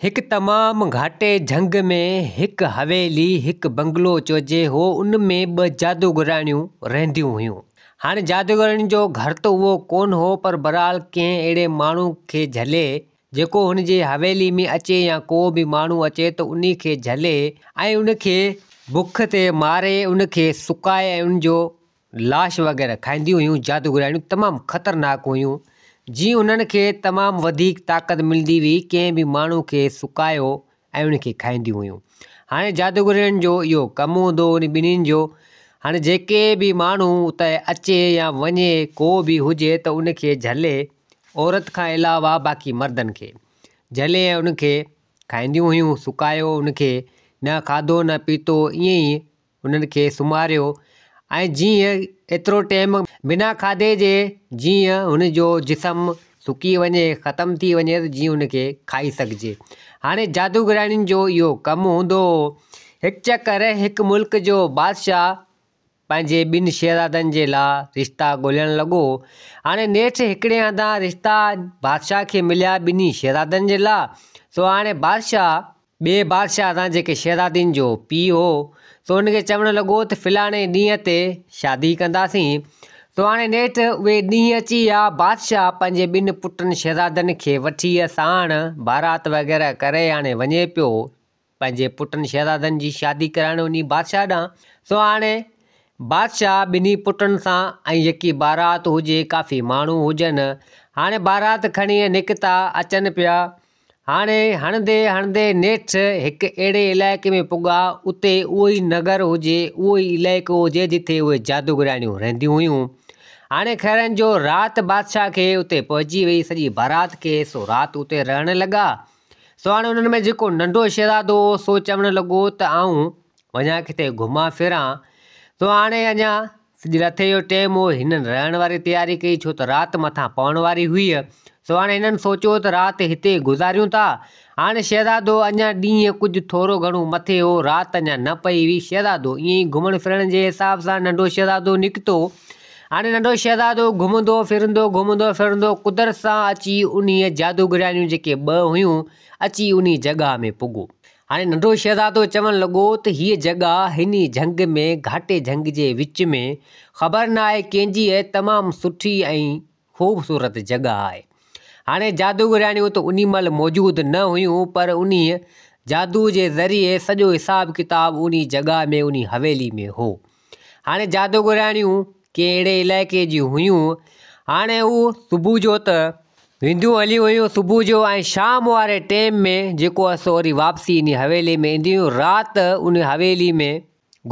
هڪ تمام گهاٽي جهنگ ۾ هڪ حويلي، هڪ بنگلو چئجي هو، ان ۾ ٻه جادوگراڻيون رهنديون هيون. هاڻي جادوگراڻين جو گهر ته اهو ڪونه هو پر بهرحال ڪنهن اهڙي ماڻهو کي جهلي جيڪو هن جي حويلي ۾ اچي يا ڪو به ماڻهو اچي ته انهي کي جهلي ۽ ان کي بک تي ماري ان کي سڪائي ۽ ان جو لاش وغيره کائينديون هيون، جادوگرياڻيون تمام خطرناڪ هيون، جيئن انهن کي تمام وڌيڪ طاقت ملندي هئي، ڪنهن به ماڻهو کي سڪايو ۽ ان کي کائينديون هيون. هاڻي جادوگرياڻين جو اهو ڪم هوندو هو انهن ٻنهين جو، هاڻي جيڪي به ماڻهو اتي اچي يا وڃي ڪو به هجي ته ان کي جهلي عورت کان علاوه باقي مردن کي جهلي ۽ ان کي کائينديون هيون، سڪايو ان کي نه کاڌو نه پيتو ائين ئي انهن کي سمهاريو ۽ جيئن ايترو ٽيم بنا کاڌي جي جيئن هن جو جسم سڪي وڃي ختم ٿي وڃي ته جيئن هن کي کائي سگهجي. هاڻي جادوگراڻين جو اهو ڪم هوندو هو. هڪ چڪر هڪ ملڪ جو بادشاهه پنهنجي ٻن شهزادن جي لا رشتا ڳولڻ لڳو. هاڻي نيٺ هڪڙي هنڌان رشتا بادشاهه کي مليا ٻنهي شهزادن جي لا. سو هاڻي بادشاهه ٻئي بادشاهه سان جيڪي شهزادين جو پيء هو، سو هن کي چوڻ لڳو ته فلاڻي ڏينهن تي شادي ڪنداسين. سو هاڻي نيٺ اهي ڏينهن اچي ويا. بادشاهه پنهنجي ٻن پٽن شهزادن کي وٺي ساڻ بارات وغيره ڪري هاڻي وڃي پيو پنهنجي پٽن شهزادن جي شادي ڪرائڻ وڃي بادشاهه ڏانهن. سو هاڻي بادشاهه ٻنهي پٽن سان ۽ يڪي بارات هجي، ڪافي ماڻهو هجن. هاڻي بارات کڻي نڪتا اچن پيا. هاڻي هڻندي هڻندي نيٺ هڪ اهڙي علائقي ۾ پڳا، اتي اهو ئي نگر هجي، اهو ئي علائقو هجي جتي اهي جادوگرياڻيون رهنديون هيون. هاڻي خيرن جو رات بادشاهه کي اتي پهچي وئي، سڄي بارات کي، سو رات اتي رهڻ لڳا. سو هاڻي انهن ۾ جيڪو ننڍو شهزادو هو، سو چوڻ لڳو ته آئون وڃان ڪٿي گهمان ڦران. سو هاڻي اڃا سج لٿي جو ٽيم هو، هنن رهڻ واري تياري ڪئي، ڇو ته رات مٿان پوڻ واري هئي. سو هاڻي هنن سوچيو ته رات هتي گذاريون ٿا. هاڻي شهزادو اڃا ڏينهن ڪجهه ٿورو گهڻو مٿي هو، رات اڃا نه پئي هئي. شهزادو ائين ئي گهمڻ ڦرڻ جي حساب سان ننڍو شهزادو نڪتو. هاڻي ننڍو شهزادو گهمندو ڦرندو گهمندو ڦرندو قدرت سان اچي انهيء جادوگرياڻيون جيڪي ٻه هيون، اچي انهيء جڳهه ۾ پڳو. هاڻي ننڍو شهزادو چوڻ لڳو ته هيء جڳهه هن ئي جهنگ ۾ گهاٽي جهنگ جي وچ ۾ خبر نه آهي ڪنهن جي آهي تمام سٺي ۽ خوبصورت جڳهه آهي. هاڻي جادوگرياڻيون ته انهي مهل موجود نه هيون پر انهيء جادوء جي ذريعي سڄو حساب ڪتاب انهي جڳهه ۾ انهي حويلي ۾ هو. هاڻي جادوگرياڻيون ڪنهن اهڙي علائقي جون هيون. هاڻي هو صبح جو ته وينديون هليون هيون صبح جو ۽ شام واري ٽيم ۾ جيڪو آهي سو وري واپسي انهي حويلي ۾ اينديون هيون رات ان حويلي ۾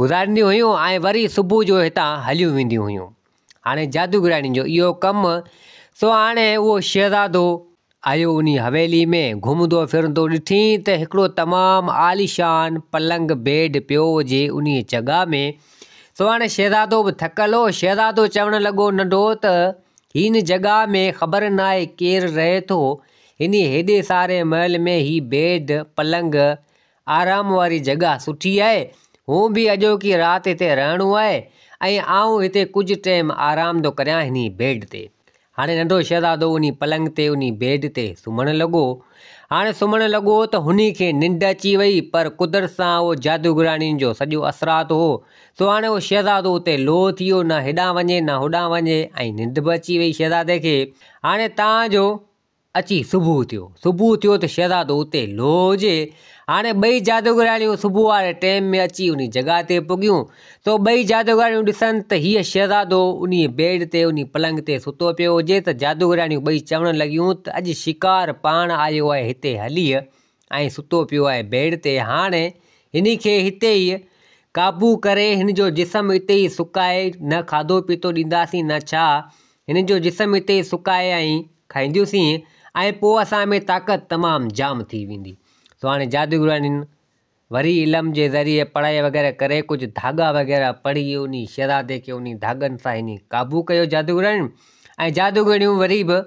گذارينديون هيون ۽ وري صبح جو هتان هليون وينديون هيون. هاڻي جادوگرياڻين جو اهو ڪم سو هاڻي اهو شهزادو آيو انهي حويلي ۾ گهمندو ڦرندو ڏٺئين ته هڪڙو تمام عاليشان پلنگ، بيڊ، پيو هجي انهي جڳهه ۾. سو هاڻي شهزادو به ٿڪل هو. شهزادو چوڻ لڳو ننڍو ته هن جڳهه ۾ خبر ناهي ڪير رهي ٿو. هن هيڏي ساري محل ۾ هي بيڊ، پلنگ، آرام واري جڳهه سٺي آهي. هونء به اڄوڪي رات هتي رهڻو آهي ۽ آئون هتي ڪجهه ٽيم آرام ٿو ڪريان هني بيڊ تي. هاڻي ننڍو شهزادو انهي پلنگ تي انهي بيڊ تي سمهڻ لڳو. هاڻي سمهڻ لڳو ته هني کي ننڊ اچي وئي پر قدرت سان اهو جادوگراڻين جو سڄو اثرات هو سو هاڻي اهو شهزادو اتي لوهه ٿي ويو نه هيڏانهن وڃي نه هوڏانهن وڃي ۽ ننڊ به اچي وئي شهزادي کي. هاڻي تان جو اچي صبح ٿيو. صبح ٿيو ته شهزادو اتي لوهه هجي. هاڻي ٻئي جادوگرياڻيون صبح واري ٽيم ۾ اچي انهي جڳهه تي پڳيون. سو ٻئي جادوگرياڻيون ڏسن ته هيء شهزادو انهي بيڊ تي انهي پلنگ تي ستو پيو هجي ته جادوگرياڻيون ٻئي چوڻ لڳيون ته اڄ شڪار پاڻ آيو آهي هتي هلي ۽ ستو پيو آهي بيڊ تي هاڻي هن کي هتي ئي قابو ڪري هن جو جسم اتي ئي سڪائي نه کاڌو پيتو ڏينداسين نه ڇا هن جو جسم اتي ئي سڪائي ۽ کائينديونسين ۽ پوء اسان ۾ طاقت تمام جام ٿي ويندي. سو هاڻي جادوگرڻين وري علم جي ذريعي پڙهائي وغيره ڪري ڪجهه ڌاڳا وغيره پڙهي انهي شهزادي کي انهي ڌاڳن سان هني قابو ڪيو جادوگرڻين ۽ جادوگرڻيون وري به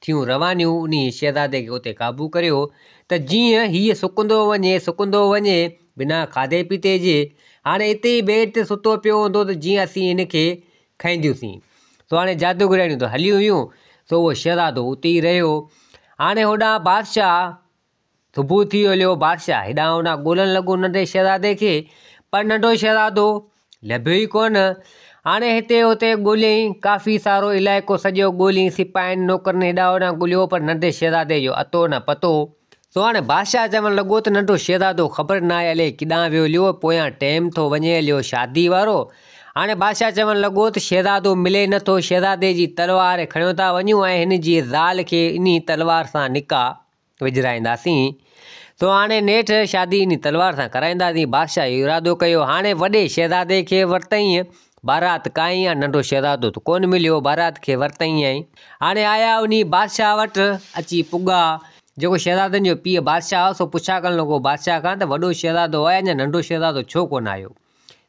ٿيون روانيون انهي شهزادي کي اتي قابو ڪريو ته جيئن هيء سڪندو وڃي سڪندو وڃي بنا کاڌي پيتي جي هاڻي اتي ئي بيڊ تي ستو پيو هوندو ته جيئن اسين هن کي کائينديونسين. سو هاڻي جادوگرياڻيون ته هليون ويون، سو اهو شهزادو اتي ئي رهيو. هاڻي هوڏانهن بادشاهه صبح ٿي ويو هليو، بادشاهه هيڏانهن هوڏانهن ڳولڻ لڳو ننڍي شهزادي کي، پر ننڍو شهزادو لڀيو ئي ڪونه. هاڻي هتي هتي ڳوليائين، ڪافي سارو علائقو سڄو ڳوليائين، سپاهين نوڪرن هيڏانهن هوڏانهن ڳوليو، پر ننڍي شهزادي جو اتو نه پتو. سو هاڻي بادشاهه چوڻ لڳو ته ننڍو شهزادو خبر ناهي الائي ڪيڏانهن ويو هليو، پويان ٽيم ٿو وڃي هليو شادي وارو. هاڻي بادشاهه چوڻ لڳو ته شهزادو ملي نٿو، شهزادي جي تلوار کڻيو ٿا وڃون ۽ هن جي زال کي انهي تلوار سان نڪاح وجهرائينداسين. سو هاڻي نيٺ شادي انهي تلوار سان ڪرائينداسين. بادشاهه اهو ارادو ڪيو. هاڻي وڏي شهزادي کي ورتائين. بارات ڪائي ۽ ننڍو شهزادو ته ڪونه مليو. بارات کي ورتائين ۽ هاڻي آيا انهي بادشاهه وٽ اچي پڳا. جيڪو شهزادن جو پيء بادشاهه هو سو پڇا ڪرڻ لڳو بادشاهه کان ته وڏو شهزادو آهي اڃا ننڍو شهزادو ڇو ڪونه آيو؟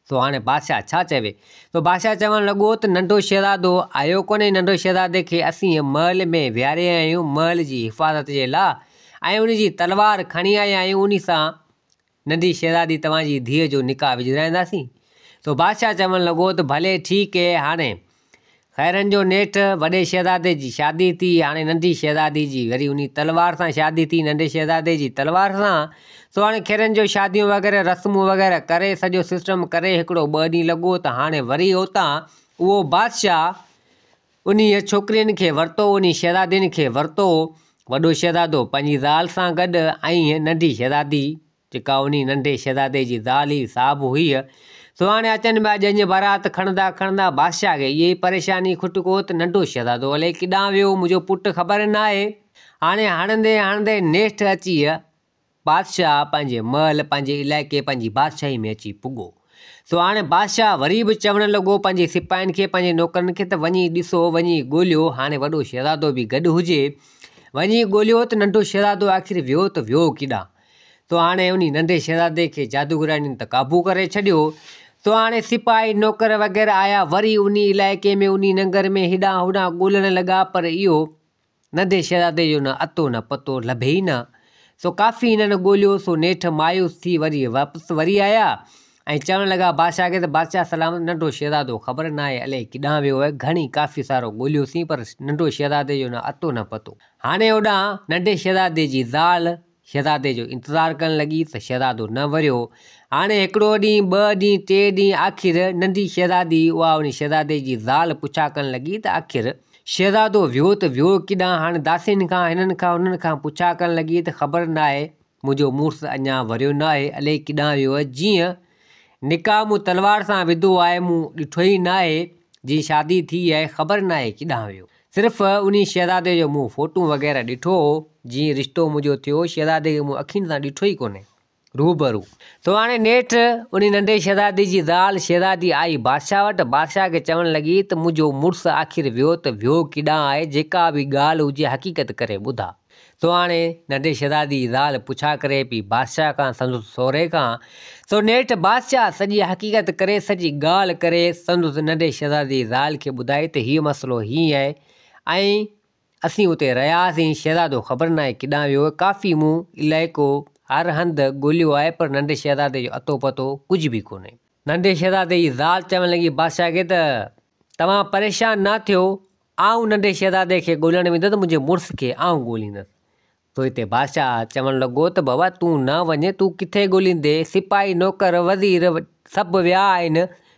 سو هاڻي بادشاهه ڇا چوي؟ سو بادشاهه چوڻ لڳو ته ننڍو شهزادو آيو ڪونهي، ننڍو شهزادي کي اسين محل ۾ ويهاري آيا آهيون، محل جي حفاظت جي لا ۽ ان جي تلوار کڻي آيا آهيون، انهي سان ننڍي شهزادي توهان جي ڌيء جو نڪاح وجهرائينداسين. سو بادشاهه چوڻ لڳو ته ڀلي ٺيڪ اهي، هاڻي خيرن جو نيٺ وڏي شهزادي جي شادي ٿي، هاڻي ننڍي شهزادي جي وري انهي تلوار سان شادي ٿي، ننڍي شهزادي جي تلوار سان، سو هاڻي خيرن جو شاديون وغيره رسمون وغيره ڪري سڄو سسٽم ڪري هڪڙو ٻه ڏينهن لڳو ته هاڻي وري اتان اهو بادشاهه انهي ڇوڪرين کي ورتو، انهي شهزادين کي ورتو، وڏو شهزادو پنهنجي زال سان گڏ ۽ ننڍي شهزادي جيڪا انهي ننڍي شهزادي جي زال هئي سا به هئي. سو هاڻي اچن پيا ڄڃ بارات کڻندا کڻندا بادشاهه کي اهي ئي پريشاني کٽڪو ته ننڍو شهزادو الائي ڪيڏانهن ويو منهنجو پٽ خبر ناهي. هاڻي هڻندي هڻندي نيٺ اچي بادشاهه پنهنجي محل پنهنجي علائقي پنهنجي بادشاهي ۾ اچي پڳو. سو هاڻي بادشاهه وري به چوڻ لڳو پنهنجي سپاهين کي پنهنجي نوڪرن کي ته وڃي ڏسو وڃي ڳوليو هاڻي وڏو شهزادو به گڏ هجي وڃي ڳوليو ته ننڍو شهزادو آخر ويو ته ويو ڪيڏانهن. سو هاڻي انهي ننڍي شهزادي کي جادوگرڻين ته قابو ڪري ڇڏيو. سو هاڻي سپاهي، نوڪر وغيره آيا، وري انهي علائقي ۾ انهي ننگر ۾ هيڏانهن هوڏانهن ڳولڻ لڳا، پر اهو ننڍي شهزادي جو نه اتو نه پتو لڀي ئي نه. سو ڪافي هنن ڳوليو، سو نيٺ مايوس ٿي وري واپس وري آيا ۽ چوڻ لڳا بادشاهه کي ته بادشاهه سلامت ننڍو شهزادو خبر ناهي الائي ڪيڏانهن ويو آهي، گهڻي ڪافي سارو ڳوليوسين پر ننڍو شهزادي جو نه اتو نه پتو. هاڻي هوڏانهن ننڍي شهزادي جي زال شهزادي جو انتظار ڪرڻ لڳي ته شهزادو نه وريو. هاڻي هڪڙو ڏينهن، ٻه ڏينهن، ٽي ڏينهن آخر ننڍي شهزادي اها ان شهزادي جي زال پڇا ڪرڻ لڳي ته آخر شهزادو ويو ته ويو ڪيڏانهن؟ هاڻي داسين کان هنن کان هنن کان پڇا ڪرڻ لڳي ته خبر ناهي منهنجو مڙس اڃا وريو ناهي الائي ڪيڏانهن ويو آهي جيئن نڪاح مون تلوار سان وڌو آهي مون ڏٺو ئي ناهي جيئن شادي ٿي آهي خبر ناهي ڪيڏانهن ويو. صرف انهي شهزادي جو مون فوٽو وغيره ڏٺو هو، جيئن رشتو منهنجو ٿيو، شهزادي کي مون اکين سان ڏٺو ئي ڪونهي، روبرو. سو هاڻي نيٺ انهي ننڍي شهزادي جي زال شهزادي آئي بادشاهه وٽ، بادشاهه کي چوڻ لڳي ته منهنجو مڙس آخر ويو ته ويو ڪيڏانهن آهي، جيڪا به ڳالهه هجي حقيقت ڪري ٻڌاء. سو هاڻي ننڍي شهزادي جي زال پڇا ڪري پئي بادشاهه کان، سندس سهري کان. سو نيٺ بادشاهه سڄي حقيقت ڪري، سڄي ڳالهه ڪري، سندس ننڍي شهزادي جي زال کي ٻڌائي ته هيء مسئلو هيئن آهي ۽ اسين اتي رهياسين، شهزادو خبر ناهي ڪيڏانهن ويو، ڪافي مون علائقو هر هنڌ ڳوليو آهي پر ننڍي شهزادي جو اتو پتو ڪجهه به ڪونهي. ننڍي شهزادي جي زال چوڻ لڳي بادشاهه کي ته توهان پريشان نه ٿيو، آئون ننڍي شهزادي کي ڳولڻ ويندس، منهنجي مڙس کي آئون ڳوليندس. سو هتي بادشاهه چوڻ لڳو ته بابا تون نه وڃ، تون ڪٿي ڳوليندين، سپاهي، نوڪر، وزير سڀ ويا آهن،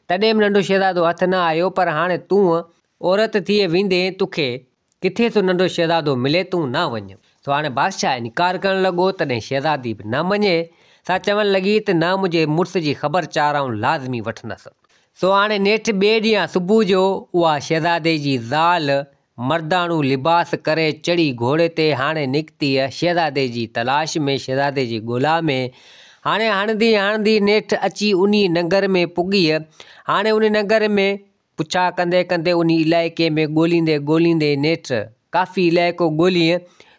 تڏهن به ننڍو شهزادو هٿ نه آيو، پر هاڻي تون عورت ٿي ويندين، توکي ڪٿي ٿو ننڍو شهزادو ملي، تون نه وڃ. سو هاڻي بادشاهه انڪار ڪرڻ لڳو، تڏهن شهزادي به نه مڃي، سا چوڻ لڳي ته نه منهنجي مڙس جي خبر چار آئون لازمي وٺندس. سو هاڻي نيٺ ٻئي ڏينهن صبح جو اها شهزادي جي زال مرداڻو لباس ڪري چڙهي گهوڙي تي هاڻي نڪتي شهزادي جي تلاش ۾ شهزادي جي ڳولا ۾. هاڻي هڻندي هڻندي نيٺ اچي انهي ننگر ۾ پڳي. هاڻي انهي ننگر ۾ پڇا ڪندي ڪندي انهي علائقي ۾ ڳوليندي ڳوليندي نيٺ ڪافي علائقو ڳولي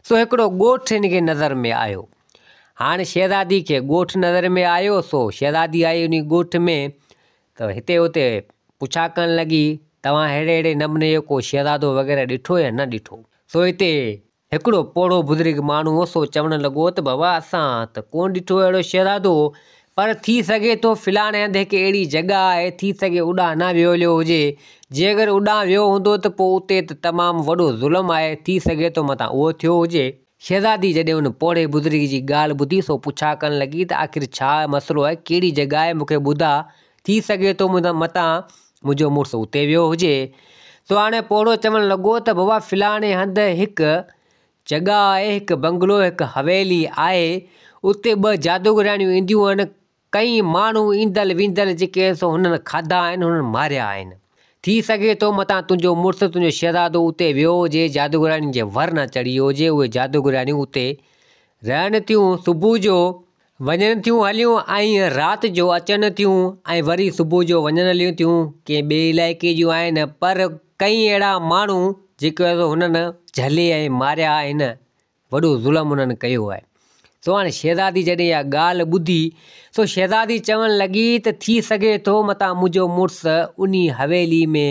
سو هڪڙو ڳوٺ هن کي نظر ۾ آيو. هاڻي شهزادي کي ڳوٺ نظر ۾ آيو سو شهزادي آئي انهي ڳوٺ ۾ ته هتي هتي پڇا ڪرڻ لڳي، توهان ههڙي ههڙي نموني جو ڪو شهزادو وغيره ڏٺو يا نه ڏٺو؟ سو هتي هڪڙو پوڙهو بزرگ ماڻهو هو، سو چوڻ لڳو ته بابا اسان ته ڪونه ڏٺو اهڙو شهزادو، پر ٿي سگهي ٿو فلاڻي هنڌ هڪ اهڙي جڳهه آهي، ٿي سگهي اڏانهن نه ويو هليو هجي، جي اگر اڏانهن ويو هوندو ته پوء اتي ته تمام وڏو ظلم آهي، ٿي سگهي ٿو متان اهو ٿيو هجي. شهزادي جڏهن ان پوڙهي بزرگ جي ڳالهه ٻڌي سو پڇا ڪرڻ لڳي ته آخر ڇا مسئلو آهي، ڪهڙي جڳهه آهي، مون کي ٻڌاء، ٿي سگهي ٿو متان منهنجو مڙس اتي ويو هجي. سو هاڻي پوڙهو چوڻ لڳو ته بابا فلاڻي هنڌ هڪ جڳهه آهي، هڪ بنگلو، هڪ حويلي آهي، اتي ٻه جادوگرياڻيون اينديون آهن، ڪئين ماڻهو ايندل ويندل جيڪي آهن سو هنن کاڌا آهن، هنن ماريا آهن. ٿي سگهي ٿو متان تنهنجو مڙس، تنهنجو شهزادو اتي ويو هجي، جادوگرياڻين جي ور نه چڙهي ويو هجي، اهي جادوگرياڻيون اتي رهن ٿيون، صبح جو وڃن ٿيون هليون ۽ رات جو اچن ٿيون ۽ وري صبح جو وڃن هليون ٿيون، ڪنهن ٻئي علائقي جون آهن، پر ڪئين اهڙا ماڻهو جيڪي هنن جهلي ۽ ماريا آهن. وڏو ظلم انهن ڪيو آهي. سو هاڻي شهزادي جڏهن اها ڳالهه ٻڌي، سو شهزادي چوڻ لڳي ته ٿي سگهي ٿو متان منهنجو مڙس انهي حويلي ۾،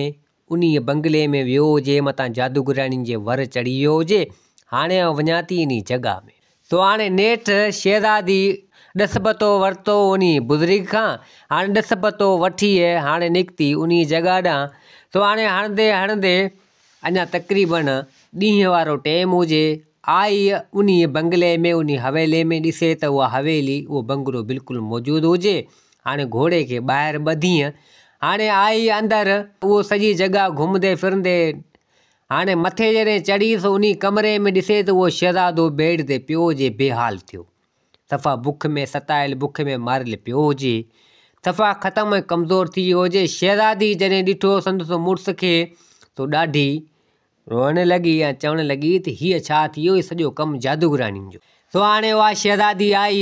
انهيء بنگلي ۾ ويو هجي، متان جادوگرياڻين جي ور چڙهي ويو هجي، هاڻي آئون وڃان ٿي انهي جڳهه ۾. سو هاڻي نيٺ شهزادي ڏس پتو ورتو انهي بزرگ کان، هاڻي ڏس پتو وٺي هاڻي نڪتي انهي جڳهه ڏانهن. سو هاڻي هڻندي هڻندي اڃا تقريبن ڏينهن وارو ٽيم هجي، آئي انهيء بنگلي ۾ انهيء حويلي ۾ ڏسي ته اها حويلي، اهو بنگلو بلڪل موجود هجي. هاڻي گهوڙي کي ٻاهر ٻڌينء. هاڻي آئي اندر، اهو سڄي جڳهه گهمندي ڦرندي، هاڻي مٿي جڏهن چڙهي سو انهيء ڪمري ۾ ڏسي ته اهو شهزادو بيڊ تي پيو هجي، بيحال ٿيو. صفا بک ۾ ستايل بک ۾ ماريل پيو هجي. صفا ختم ۽ ڪمزور ٿي ويو هجي. شهزادي جڏهن ڏٺو سندس مڙس کي تو ڏاڍي روئڻ لڳي ۽ چوڻ لڳي ته هيء ڇا ٿي ويو، هي سڄو ڪم جادوگرانين جو. سو هاڻي اها شهزادي آئي،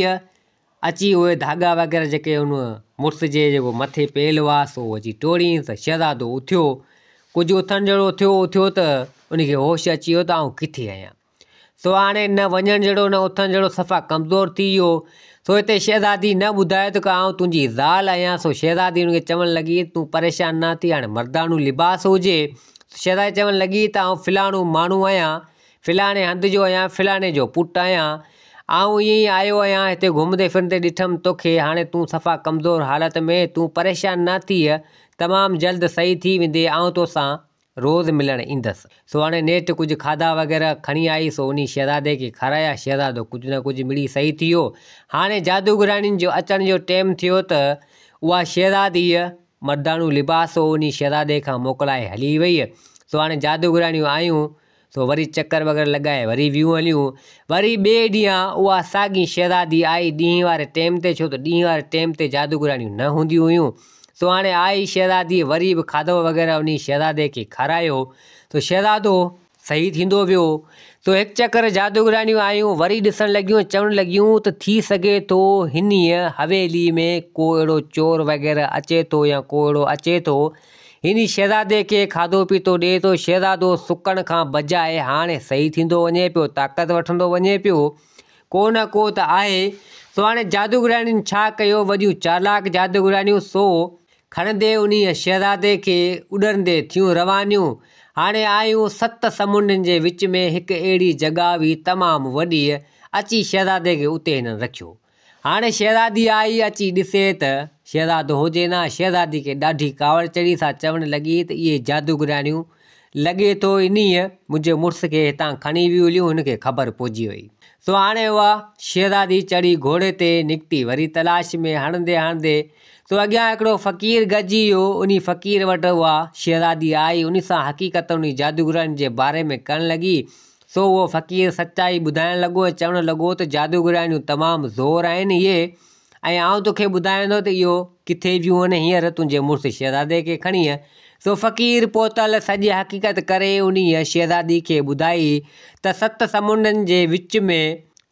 اچي اهي ڌاڳا وغيره جيڪي ان مڙس جي جيڪو مٿي پيل هئا سو اچي ٽوڙيائينس ته شهزادو اٿيو. ڪجهه اٿڻ جهڙو ٿيو، اٿيو ته ان کي هوش اچي ويو ته آئون ڪٿي آهيان. سو هاڻي نه وڃڻ جهڙو نه اٿڻ جهڙو صفا ڪمزور ٿي ويو. سو هتي شهزادي نه ٻڌايو ته آئون تنهنجي زال آهيان. سو شهزادي هن کي چوڻ لڳي تون پريشان نه ٿي هاڻي مرداڻو لباس هجي. شهزادي چوڻ لڳي ته آئون فلاڻو ماڻهو آهيان، فلاڻي هنڌ جو آهيان، فلاڻي جو پٽ آهيان. آئون ائين ئي آيو آهيان هتي گهمندي ڦرندي ڏٺم توکي هاڻي تون صفا ڪمزور حالت ۾ تون پريشان نه ٿيء تمام جلد صحيح ٿي ويندين آئون توسان روز ملڻ ايندس. سو هاڻي نيٺ ڪجهه کاڌا وغيره کڻي آئي، سو انهي شهزادي کي کارايا. شهزادو ڪجهه نه ڪجهه مڙئي صحيح ٿي ويو. هاڻي جادوگرياڻين جو اچڻ جو ٽيم ٿيو ته اها شهزاديء مرداڻو لباس سو انهي شهزادي کان موڪلائي هلي ويئي. سو هاڻي جادوگرياڻيون آيون، سو وري چڪر وغيره لڳائي وري ويون هليون. وري ٻئي ڏينهن اها ساڳي شهزادي آئي ڏينهن واري ٽيم تي، ڇو ته ڏينهن واري ٽيم تي جادوگرياڻيون نه هونديون هيون. سو هاڻي آئي شهزاديء وري به کاڌو وغيره انهيء شهزادي کي کارايو ته شهزادو صحيح ٿيندو ويو. سو هڪ چڪر جادوگرياڻيون آيون وري ڏسڻ لڳيون ۽ چوڻ لڳيون ته ٿي سگهي ٿو هنيء حويلي ۾ ڪو اهڙو چور وغيره اچي ٿو يا ڪو اهڙو اچي ٿو هني شهزادي کي کاڌو پيتو ڏئي ٿو شهزادو سڪڻ کان بجاء هاڻي صحيح ٿيندو وڃي پيو طاقت وٺندو وڃي پيو. ڪو نه ڪو ته آهي. سو هاڻي جادوگرياڻين ڇا ڪيو؟ وڏيون چالاڪ جادوگرياڻيون سو کڻندي انهيء شهزادي کي اڏرندي ٿيون روانيون. هاڻي آيون ست سمنڊن جي وچ ۾ هڪ اهڙي جڳهه هئي تمام وڏي، اچي شهزادي کي اتي هنن رکيو. هاڻي شهزادي آئي اچي ڏسي ته شهزادو هجي نه. شهزادي کي ڏاڍي ڪاوڙ چڙهي سا چوڻ لڳي ته اهي جادوگرياڻيون لڳي ٿو انهيء منهنجي مڙس کي هتان کڻي ويون هليون، هن کي خبر پئجي وئي. سو هاڻي اها شهزادي چڙهي گهوڙي تي نڪتي وري تلاش ۾ هڻندي هڻندي سو اڳيان هڪڙو فقير گڏجي ويو. انهي فقير وٽ اها شهزادي آئي، انهي سان حقيقت انهي جادوگرن جي باري ۾ ڪرڻ لڳي. سو اهو فقير سچائي ٻڌائڻ لڳو ۽ چوڻ لڳو ته جادوگرياڻيون تمام زور آهن اهي ۽ آئون توکي ٻڌايان ٿو ته اهو ڪٿي ويون آهن هينئر تنهنجي مڙس شهزادي کي کڻي. سو فقير پهتل سڄي حقيقت ڪري انهيء شهزادي کي ٻڌائي ته ست سمنڊن جي وچ ۾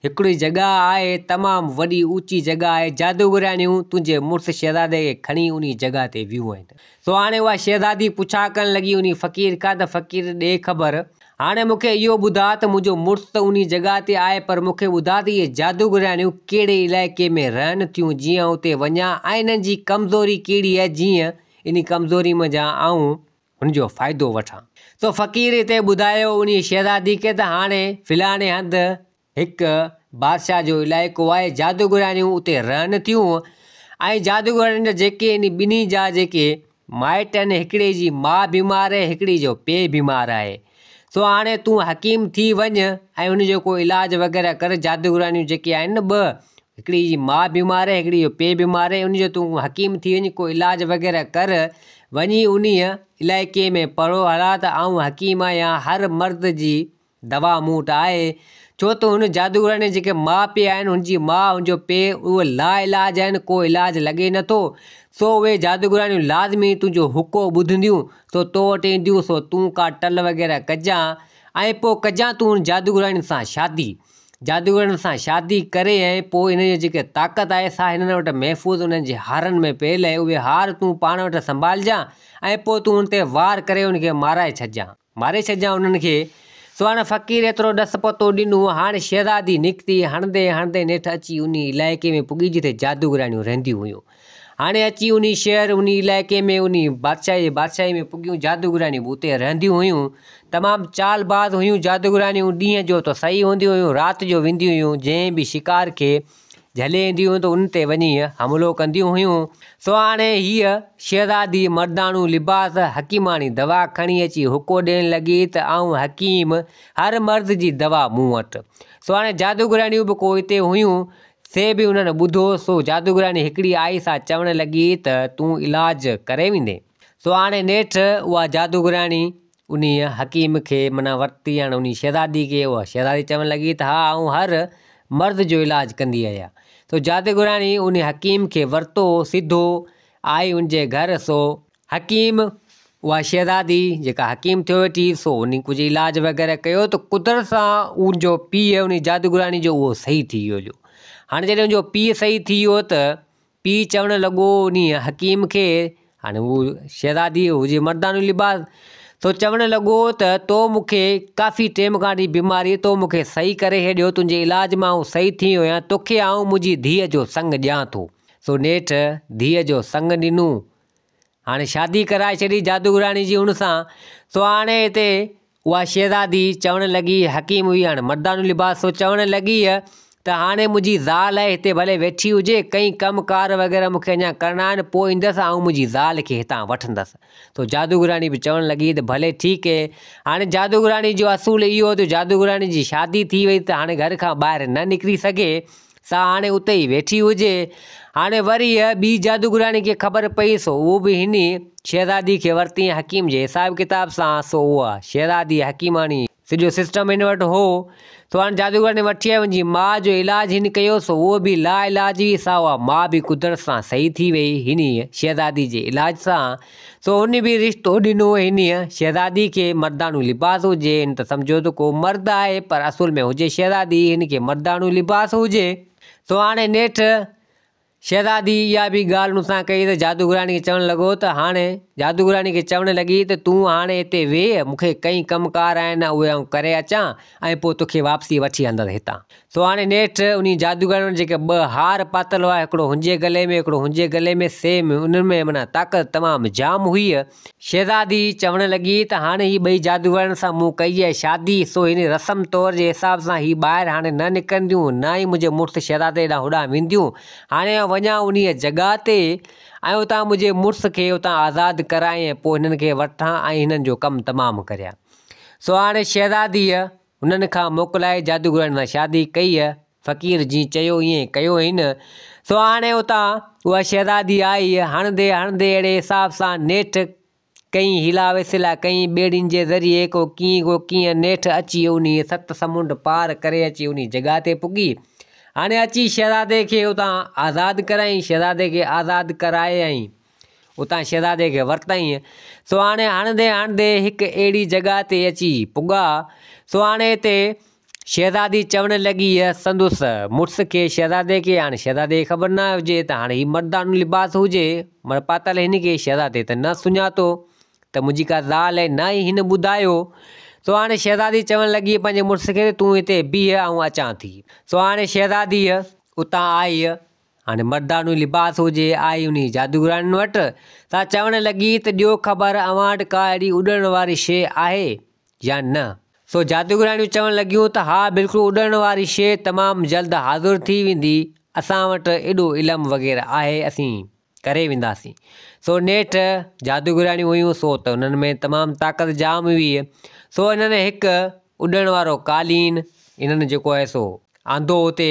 هڪڙي جڳهه آهي، تمام وڏي اوچي جڳهه آهي، جادوگرياڻيون تنهنجي مڙس شهزادي کي کڻي انهيء جڳهه تي ويون آهن. سو هاڻي اها شهزادي پڇا ڪرڻ لڳي انهي فقير کان ته فقير ڏي خبر، هاڻي مون کي اهو ٻڌاء ته منهنجو مڙس ته انهي جڳهه تي آهي پر مون کي ٻڌاء ته اهي جادوگرياڻيون ڪهڙي علائقي ۾ رهن ٿيون جيئن آئون اتي وڃان ۽ انهن جي ڪمزوري ڪهڙي آهي جيئن انهي ڪمزوري منجهان آئون هن جو فائدو وٺان. سو فقير هتي ٻڌايو انهي شهزادي کي ته هاڻي فلاڻي هنڌ هڪ بادشاهه جو علائقو آهي، جادوگرياڻيون اتي رهن ٿيون ۽ جادوگرياڻين جا جيڪي ان ٻنهي جا جيڪي مائٽ آهن، هڪڙي جي ماء بيمار آهي، هڪڙي جو پيء بيمار آهي. سو هاڻي تون حڪيم ٿي وڃ ۽ ان جو ڪو علاج وغيره ڪر جادوگراڻيون جيڪي آهن نه ٻه هڪڙي جي ماء بيمار آهي هڪڙي جو پيء بيمار آهي ان جو تون حڪيم ٿي وڃ ڪو علاج وغيره ڪر وڃي انهيء علائقي ۾ پڙهو هلاء ته آئون حڪيم آهيان هر مرض جي دوا مون وٽ آهي ڇو ته هن جادوگراڻي جا جيڪي ماء پيء آهن هن جي ماء هن جو پيء اهي لا علاج آهن ڪو علاج لڳي نٿو سو اهي جادوگراڻيون لازمي تنهنجو حڪو ٻڌنديون سو تو وٽ اينديون سو تون ڪا ٽل وغيره ڪجان ۽ پوء ڪجان تون ان جادوگراڻين سان شادي جادوگرن سان شادي ڪري ۽ پوء انهن جي جيڪا طاقت آهي سا هنن وٽ محفوظ انهن جي هارن ۾ پيل آهي اهي هار تون پاڻ وٽ سنڀالجان ۽ پوء تون ان تي وار ڪري ان کي مارائي ڇڏجان ماري ڇڏجان انهن کي. سو هاڻ فقير ايترو ڏس پتو ڏنو هاڻ شهزادي نڪتي هڻندي هڻندي نيٺ اچي انهي علائقي ۾ پڳي جتي جادوگراڻيون رهنديون هيون. هاڻي اچي انهي شهر، انهي علائقي ۾، انهي بادشاهي جي بادشاهي ۾ پڳيون جادوگراڻيون به اتي رهنديون هيون. تمام چالباز هيون جادوگراڻيون، ڏينهن جو ته صحيح هونديون هيون، رات جو وينديون هيون، جنهن به شڪار کي جهلي اينديون هيون ته ان تي وڃي حملو ڪنديون هيون. سو هاڻي هيء شهزادي مرداڻو لباس، حڪيماڻي دوا کڻي اچي حڪو ڏيڻ لڳي ته آئون حڪيم، هر مرض جي دوا مون وٽ. سو هاڻي جادوگراڻيون به ڪو اتي هيون، سي به انهن ٻڌو، سو جادوگراڻي هڪڙي آئي سا چوڻ لڳي ته تون علاج ڪري ويندين؟ سو هاڻي نيٺ اها جادوگراڻي انهيء حڪيم کي معنيٰ ورتي هاڻي انهيء شهزادي کي اها شهزادي چوڻ لڳي ته ها آئون هر مرض جو علاج ڪندي آهيان. سو جادوگراڻي انهيء حڪيم کي ورتو سڌو آئي ان جي گهر سو حڪيم، اها شهزادي جيڪا حڪيم ٿيو ويٺي سو انهي ڪجهه علاج وغيره ڪيو ته قدرت سان ان جو پيء انهي جادوگراڻي جو اهو صحيح ٿي ويو هليو. هاڻي جڏهن ان جو پيء صحيح ٿي ويو ته پيء چوڻ لڳو انهي حڪيم کي هاڻي هو شهزادي هجي مردانو لباس سو چوڻ لڳو ته تو مون کي ڪافي ٽيم کان وٺي بيماري تو مون کي صحيح ڪري ڇڏيو تنهنجي علاج مان آئون صحيح ٿي ويو آهيان توکي آئون منهنجي ڌيء جو سڱ ڏيان ٿو. سو نيٺ ڌيء جو سڱ ڏنو. هاڻي شادي ڪرائي ڇڏي جادوگراڻي جي ان سان. سو هاڻي هتي اها شهزادي چوڻ لڳي، حڪيم هئي هاڻي مردانو لباس سو چوڻ لڳي ته هاڻي منهنجي زال آهي هتي ڀلي ويٺي هجي، ڪئين ڪم ڪار وغيره مون کي اڃا ڪرڻا آهن، پوء ايندس آئون منهنجي زال کي هتان وٺندس. سو جادوگراڻي به چوڻ لڳي ته ڀلي ٺيڪ اهي. هاڻي جادوگراڻي جو اصول اهو هو ته جادوگراڻي جي شادي ٿي وئي ته هاڻي گهر کان ٻاهر نه نڪري سگهي. سا هاڻي اتي ئي ويٺي هجي. هاڻي وري ٻي جادوگراڻي کي خبر پئي سو اهو به هن شهزادي کي ورتين حڪيم جي حساب ڪتاب سان سو اها شهزادي حڪيماڻي سڄو سسٽم هن وٽ هو سو هاڻي جادوگراڻي وٺي آئي ان جي ماء جو علاج هن ڪيو سو اهو به لا علاج هئي سا اها ماء به قدرت سان صحيح ٿي وئي هن شهزادي جي علاج سان. سو هن به رشتو ڏنو هنيء شهزادي کي مرداڻو لباس هجي هن ته سمجهيو ته ڪو مرد آهي پر اصل ۾ هجي شهزادي هن کي مرداڻو لباس هجي. سو هاڻي نيٺ شهزادي اها به ڳالهه هن سان ڪئي ته جادوگراڻي کي چوڻ لڳو ته هاڻي جادوگراڻي کي چوڻ لڳي ته تون هاڻي هتي ويهه مون کي ڪئين ڪم ڪار آهن اهي آئون ڪري اچان ۽ پوء توکي واپسي وٺي هلندس هتان. سو هاڻي نيٺ انهي جادوگرن وٽ جيڪي ٻه هار پاتل هئا، هڪڙو هن جي گلي ۾ هڪڙو هن جي گلي ۾ سي ۾ انهن ۾ معنيٰ طاقت تمام جام هئي. شهزادي چوڻ لڳي ته هاڻي هي ٻئي جادوگرن سان مون ڪئي آهي شادي، سو هن رسم طور جي حساب سان هي ٻاهر هاڻي نه نڪرنديون، نه ئي منهنجي مڙس شهزادي ڏانهن هوڏانهن وينديون. هاڻي آئون وڃان انهيء جڳهه تي ۽ اتان منهنجي مڙس کي اتان آزاد ڪرائين ۽ پوء هنن کي وٺان ۽ هنن جو ڪم تمام ڪريان. سو هاڻي شهزاديء هنن کان موڪلائي جادوگرن سان شادي ڪئي. فقير جيئن چيو ايئن ڪيو هين. سو هاڻي اتان اها شهزادي آئي. هڻندي هڻندي اهڙي حساب سان نيٺ ڪئين حيلا وسيلا ڪئين ٻيڙين جي ذريعي ڪو ڪيئن ڪو ڪيئن نيٺ اچي انهيء ست سمنڊ پار ڪري اچي انهيء جڳهه تي پڳي. هاڻي اچي شهزادي کي اتان آزاد ڪرايائين. شهزادي کي آزاد ڪرايائين. اتان شهزادي کي ورتائين. سو هاڻي هڻندي هڻندي هڪ اهڙي جڳهه تي اچي پڳا. سو هاڻي هتي شهزادي چوڻ لڳي سندس مڙس کي شهزادي کي هاڻي شهزادي کي خبر نه هجي ته هاڻي هي مردانو لباس هجي مڙ پاتل هن کي شهزادي ته نه سڃاتو ته منهنجي ڪا زال آهي نه ئي هن ٻڌايو. سو هاڻي شهزادي چوڻ لڳي پنهنجي مڙس کي ته تون هتي بيهه آئون اچان ٿي. سو هاڻي شهزادي اتان آئي. هاڻي مردانو لباس هجي، آئي انهي جادوگراڻين وٽ، سا چوڻ لڳي ته ڏيو خبر اوهان وٽ ڪا اهڙي اڏڻ واري شيء آهي يا نه؟ سو جادوگراڻيون چوڻ لڳيون ته ها بلڪل اڏڻ واري شيء تمام جلد حاضر ٿي ويندي، اسان وٽ ايڏو علم وغيره آهي اسين ڪري وينداسين. سو نيٺ جادوگرياڻيون هيون سو ته انهن ۾ تمام طاقت جام هئي. سو انهن هڪ اڏڻ وارو قالين انهن جيڪو آهي سو آندو اتي.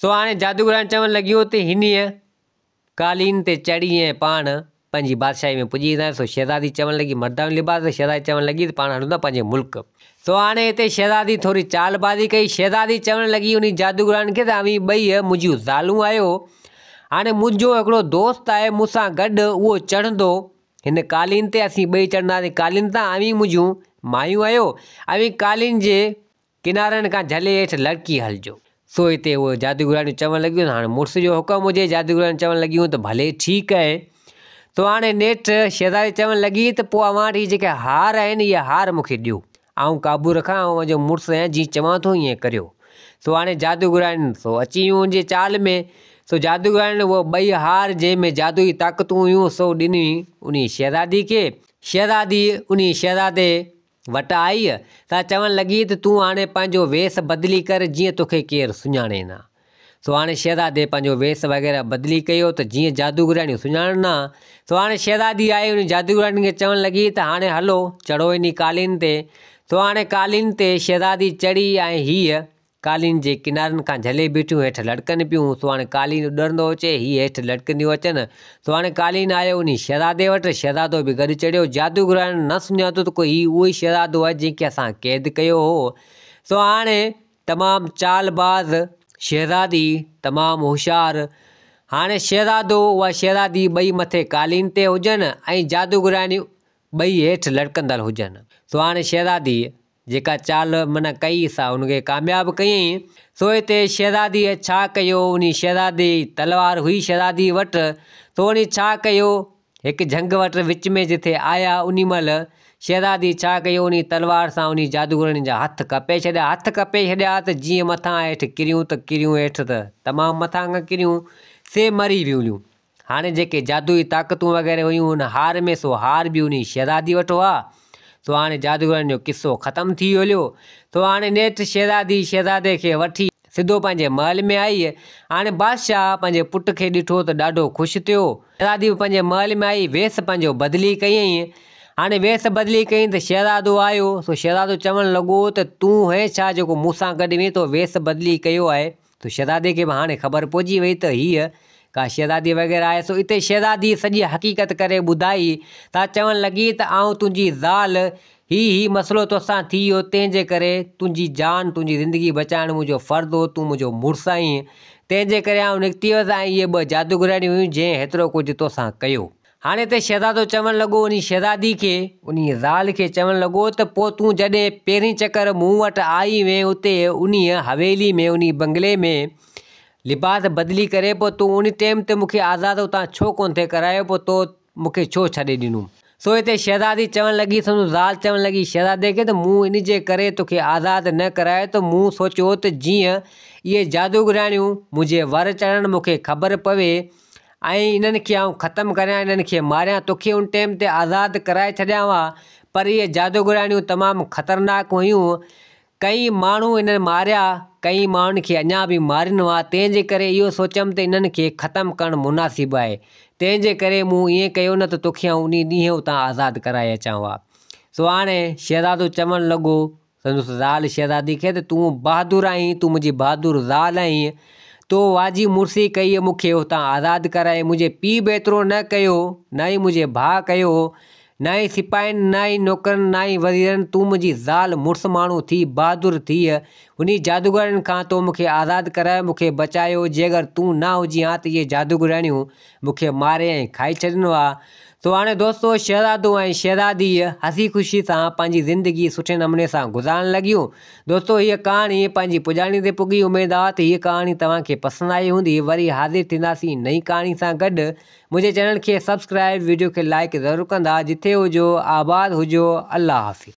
سو هاڻي جادوگرياڻيون چوڻ لڳيون ته هنيء قالين تي چڙهي ۽ پاڻ پنهنجي بادشاهي ۾ پڄي وينداسين. سو شهزادي چوڻ لڳي مرداڻي لباس ته شهزادي چوڻ لڳي ته پاڻ هلون ٿا پنهنجي ملڪ. سو هاڻي هتي شهزادي ٿوري چالبازي ڪئي. شهزادي چوڻ لڳي انهي جادوگرياڻين کي ته اوهين ٻئي منهنجيون زالون آهيو. هاڻي منهنجو هڪڙو دوست آهي مون سان گڏ اهو چڙهندو هن قالين تي اسين ٻئي چڙهنداسين قالين تان اوهين منهنجون مايون آهيو اوهين قالين جي ڪنارن کان جهلي هيٺ لڙڪي هلجو. سو هتي اهي جادوگرياڻيون چوڻ لڳيون ته هاڻي مڙس جو حڪم هجي جادوگرياڻيون چوڻ لڳيون ته ڀلي ٺيڪ آهي. سو هاڻي نيٺ شهزادي چوڻ لڳي ته پوء اوهان وٽ هي جيڪي هار آهن اهي هار مون کي ڏيو. آئون قابو رکان، آئون اوهان جو مڙس آهيان، جيئن چوان ٿو ائين ڪريو. سو هاڻي جادوگرياڻين سو اچي ويون ان جي چال ۾. سو جادوگرياڻين اهو ٻئي هار جنهن ۾ جادوئي طاقتون هيون سو ڏني انهيء شهزادي کي. شهزادي انهيء شهزادي وٽ آئي ته چوڻ لڳي ته تون هاڻي پنهنجو ويس بدلي ڪر جيئن توکي ڪير سڃاڻي نه. سو هاڻي شهزادي پنهنجو ويس وغيره بدلي ڪيو ته جيئن جادوگرياڻيون سڃاڻن نه. سو هاڻي شهزادي آئي انهن جادوگرياڻين کي چوڻ لڳي ته هاڻي هلو چڙهو انهي قالين تي. سو هاڻي قالين تي شهزادي چڙهي ۽ هيء قالين جي ڪنارن کان جهلي بيٺيون هيٺ لڙڪن پيون. سو هاڻي قالين اڏرندو اچي هي هيٺ لڙڪنديون اچن. سو هاڻي قالين آيو انهي شهزادي وٽ. شهزادو به گڏ چڙهيو. جادوگرياڻين نه سڃاتو ته ڪو هي اهو ئي شهزادو آهي جنهن کي اسان قيد ڪيو هو. سو هاڻي تمام چالباز شهزادي تمام هوشيار. هاڻي شهزادو اها شهزادي ٻئي مٿي قالين تي هجن ۽ جادوگرياڻيون ٻئي هيٺ لڙڪندل هجن. سو هاڻي شهزادي جيڪا چال معنيٰ ڪئي سا ان کي ڪامياب ڪيائين. سو هتي شهزاديء ڇا ڪيو انهي شهزادي تلوار هئي شهزادي وٽ سو انهي ڇا ڪيو هڪ جهنگ وٽ وچ ۾ جٿي آيا انهي مهل شهزادي ڇا ڪيو انهي تلوار سان انهي جادوگرڻي جا هٿ ڪپي ڇڏيا هٿ ڪپي ڇڏيا ته جيئن مٿان هيٺ ڪريون ته ڪريون هيٺ ته تمام مٿان کان ڪريون سي مري ويون هاڻي جيڪي جادوئي طاقتون وغيره هيون ان هار ۾ سو هار به انهي شهزادي وٽ هئا سو هاڻي جادوگرڻي جو قصو ختم ٿي ويو هليو سو هاڻي نيٺ شهزادي شهزادي کي وٺي سڌو پنهنجي محل ۾ آئي. هاڻي بادشاهه پنهنجي پٽ کي ڏٺو ته ڏاڍو خوش ٿيو. شهزادي به پنهنجي محل ۾ آئي، ويس پنهنجو بدلي ڪيائين. هاڻي ويس بدلي ڪيائين ته شهزادو آيو، سو شهزادو چوڻ لڳو ته تون هئين ڇا جيڪو مون سان گڏ وئين، تو ويس بدلي ڪيو آهي. سو شهزادي کي به هاڻي خبر پئجي وئي ته هيء ڪا شهزادي وغيره آهي. سو اتي شهزادي سڄي حقيقت ڪري ٻڌائي ته چوڻ لڳي ته آئون تنهنجي زال هي هي مسئلو توسان ٿي ويو، تنهن جي ڪري تنهنجي جان، تنهنجي زندگي بچائڻ منهنجو فرض هو، تون منهنجو مڙس آهين، تنهن جي ڪري آئون نڪتي هيس ۽ اهي ٻه جادوگرياڻيون هيون جنهن هيترو ڪجهه توسان ڪيو. هاڻي ته شهزادو چوڻ لڳو انهي شهزادي کي، انهي زال کي چوڻ لڳو ته پوء تون جڏهن پهرين چڪر مون وٽ آئي هئين اتي انهيء حويلي ۾ انهي بنگلي ۾ لباس بدلي ڪري پوء تون انهي ٽيم تي مون کي آزاد اتان ڇو ڪونه ٿي ڪرايو پوء تو مون کي ڇو ڇڏي ڏنو؟ سو هتي شهزادي چوڻ لڳي، سندس زال چوڻ لڳي شهزادي کي ته مون ان جي ڪري توکي آزاد نه ڪرايو ته مون سوچيو ته جيئن اهي جادوگرياڻيون منهنجي ور چڙهن مون کي خبر پوي ۽ انهن کي آئون ختم ڪريان انهن کي ماريان توکي ان ٽيم تي آزاد ڪرائي ڇڏيان ها پر اهي جادوگرياڻيون تمام خطرناڪ هيون ڪئين ماڻهو انهن ماريا، ڪئين ماڻهن کي اڃا به مارين هئا، تنهن جي ڪري اهو سوچيم ته انهن کي ختم ڪرڻ مناسب آهي، تنهن جي ڪري مون ائين ڪيو نه ته توکي آئون انهي ڏينهن اتان آزاد ڪرائي اچان ها. سو هاڻي شهزادو چوڻ لڳو سندس زال شهزادي کي ته تون بهادر آهين، تون منهنجي بهادر زال آهين، تو واجي مڙسي ڪئي مون کي اتان آزاد ڪرائي، منهنجي پيء به ايترو نه ڪيو، نه ئي منهنجي ڀاء ڪيو، نه ئي سپاهين، نه ئي نوڪرن، نه ئي وزيرن، تون منهنجي زال، مڙس ماڻهو ٿي، بهادر ٿيء، انهي جادوگرن کان تو مون کي آزاد ڪرايو، مون کي بچايو، جي اگر تون نه هجين ها ته اهي جادوگرياڻيون مون کي ماري ۽ کائي ڇڏين ها. سو هاڻي دوستو شهزادو ۽ شهزاديء هسي خوشي سان پنهنجي زندگي سٺي نموني سان گذارڻ لڳيون. دوستو هيء ڪهاڻي پنهنجي پڄاڻي تي پڳي، اميد آ ته هيء ڪهاڻي توهان کي پسند آئي هوندي. وري حاضر ٿينداسين نئين ڪهاڻي سان گڏ. منهنجي چينل کي سبسڪرائب ويڊيو کي لائيڪ ضرور ڪندا جٿي هجو آباد هجو الله حافظ.